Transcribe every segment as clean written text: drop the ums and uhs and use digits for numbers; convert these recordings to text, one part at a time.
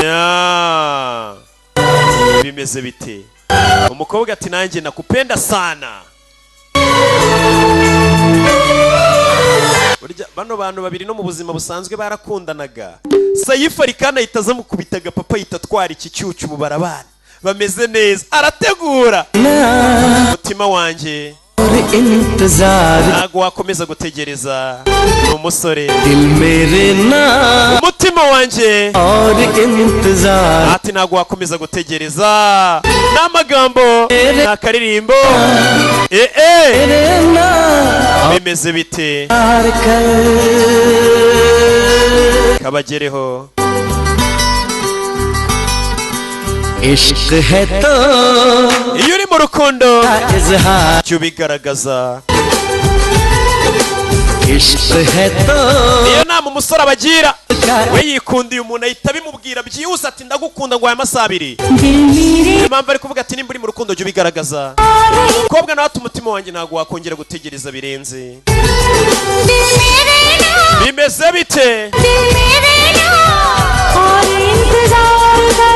Ya. Bimeze bite? Umukobwa ati: "Nanjye nakupenda sana." Burya bano bantu babiri no mu buzima busanzwe barakundanaga. Saif Ali Khan ahita aza amukubitaga papa, ahita atwara iki cyucu. Ubu barabana bameze neza. Arategura umutima wanjye इंतजार ntabwo wakomeza gutegereza. Ni umusore. दिल मेरे ना Umutima wanjye और इंतजार ati ntabwo wakomeza gutegereza. Ni amagambo, ni akaririmbo. Eh, ना bimeze bite? कर Kabagereho. इश्क है तो Iyo uri mu rukundo इजहार jya ubigaragaza. इश्क है तो Niyo nama umusore abagira. We yikundiye umuntu ahita abimubwira byihuse, ati: "Ndagukunda," ngo aya masaha 2. दिल मेरे Niyo mpamvu ari kuvuga ati: "Nimba uri mu rukundo jya ubigaragaza." Umukobwa nawe ati: "Umutima wanjye ntabwo wakongera gutegereza birenze." दिल मेरे ना Bimeze bite? दिल मेरे ना और इंतजार कर।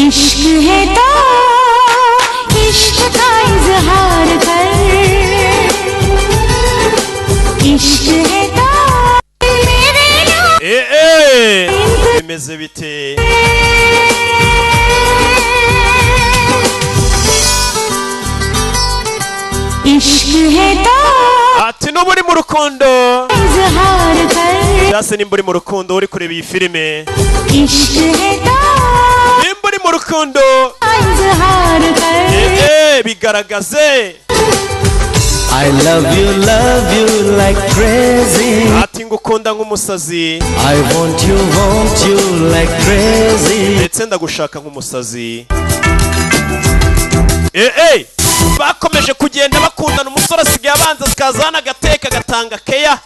इश्क है तो इश्क का इजहार कर। इश्क है तो मेरे ना Eh, eh. Bimeze bite? इश्क है तो Ati nuba uri mu rukundo इजहार कर। cyangwa se nimba uri mu rukundo uri kureba iyi filime, इश्क है तो nimba uri mu rukundo इजहार कर। eh, eh, bigaragaze. I love you like crazy. Ati ngukunda nk'umusazi. I want you like crazy. Ndetse ndagushaka nk'umusazi. Eh, eh. Bakomeje kugenda bakundana. Umusore asigaye abanza akaza hano agateka, agatanga keya: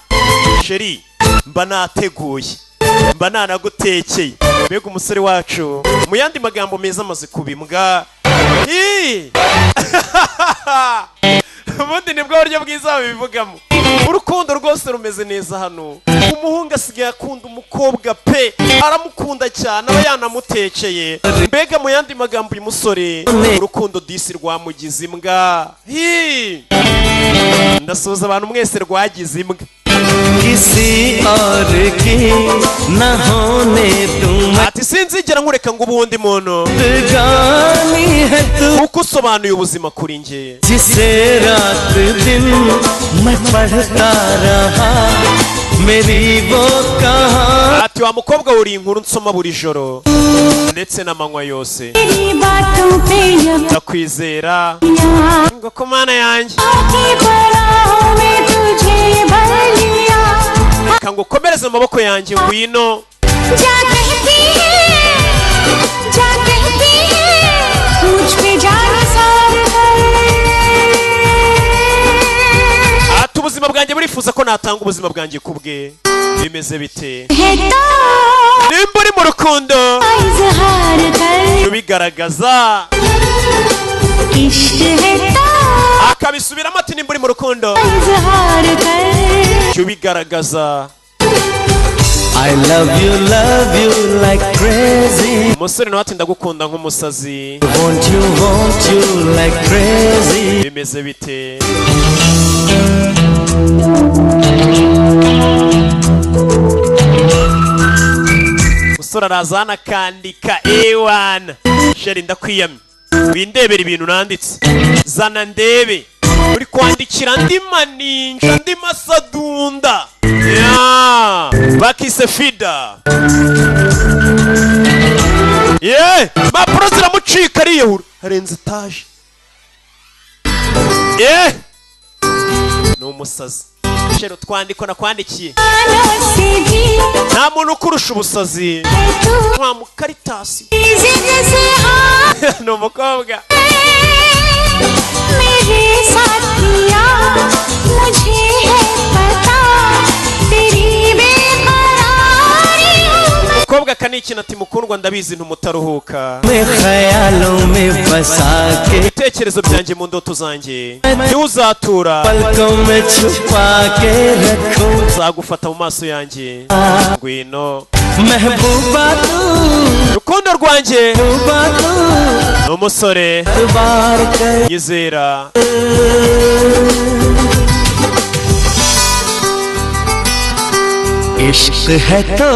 "Chérie, mba nateguye, mba nanagutekeye." Mbega umusore wacu, mu yandi magambo meza, amaze kubimbwa. Ii! Ubundi nibwo buryo bwiza babivugamo. Urukundo rwose rumeze neza hano. Umuhungu asigaye akunda umukobwa pe, aramukunda cyane, aba yanamutekeye. Mbega mu yandi magambo, uyu musore urukundo disi rwamugize imbwa. Hi! Ndasuhuza abantu mwese rwagize imbwa. किसी और की न होने दूं। Ati sinzigera nkureka ngo ubundi muntu गानी है तू kuko usobanuye ubuzima kuri njye. जिसे रात दिन मैं पढ़ता रहा, मेरी वो कहा Ati wa mukobwa, uri inkuru nsoma buri joro ndetse n'amanywa yose. तेरी बातों पे यकीन Ndakwizera ngo ku Mana yanjye की पनाहों में तुझे भर लिया। Reka ngo ukomereze mu maboko yanjye, ngwino. जा कहती है, जा कहती है, मुझ पे जान सार कर। Ati ubuzima bwanjye burifuza ko natanga ubuzima bwanjye ku bwe. Bimeze bite? है तो Nimba uri mu rukundo इजहार कर। ubigaragaza. इश्क है तो Akabisubiramo ati nimba uri mu rukundo इजहार कर। jya ubigaragaza. I love you like crazy. Umusore nawe ati ndagukunda nk'umusazi. Want you like crazy. Bimeze bite? Umusore araza hano akandika: "Ewana chérie, ndakwiyamye, windebera ibintu nanditse, zana ndebe." Uri kwandikira andi maninja, andi masadunda ya bakise fida ye. Impapuro ziramucika, ariyahura, harenze etaje. Ye, ni umusazi. Chérie, utwandiko nakwandikiye. से भी Nta muntu ukurusha ubusazi है तू wa mukaritasi. जिद से हाँ Ni umukobwa. मेरे साथिया, मुझे है पता तेरी बेकरारी हूँ मैं। Umukobwa akaniga. Nikina ati mukundwa, ndabizi ntumutaruhuka. में ख्यालों में बसा के Ibitekerezo byanjye, mu ndoto zanjye niwe uzatura. पलकों में छुपा के रखूं। Nzagufata mu maso yanjye, ngwino. महबूबा तू, Rukundo rwanjye. महबूबा तू, Ni umusore. बार कर। Nyizera. इश्क है तो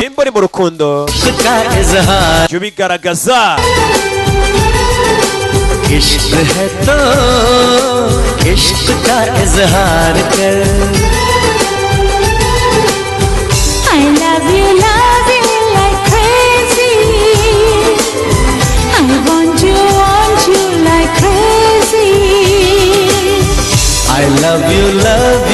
Nimba uri mu rukundo, इश्क का इजहार। jya ubigaragaza. इश्क है तो इश्क का इजहार कर। I love you like crazy. I want you like crazy. I love you, love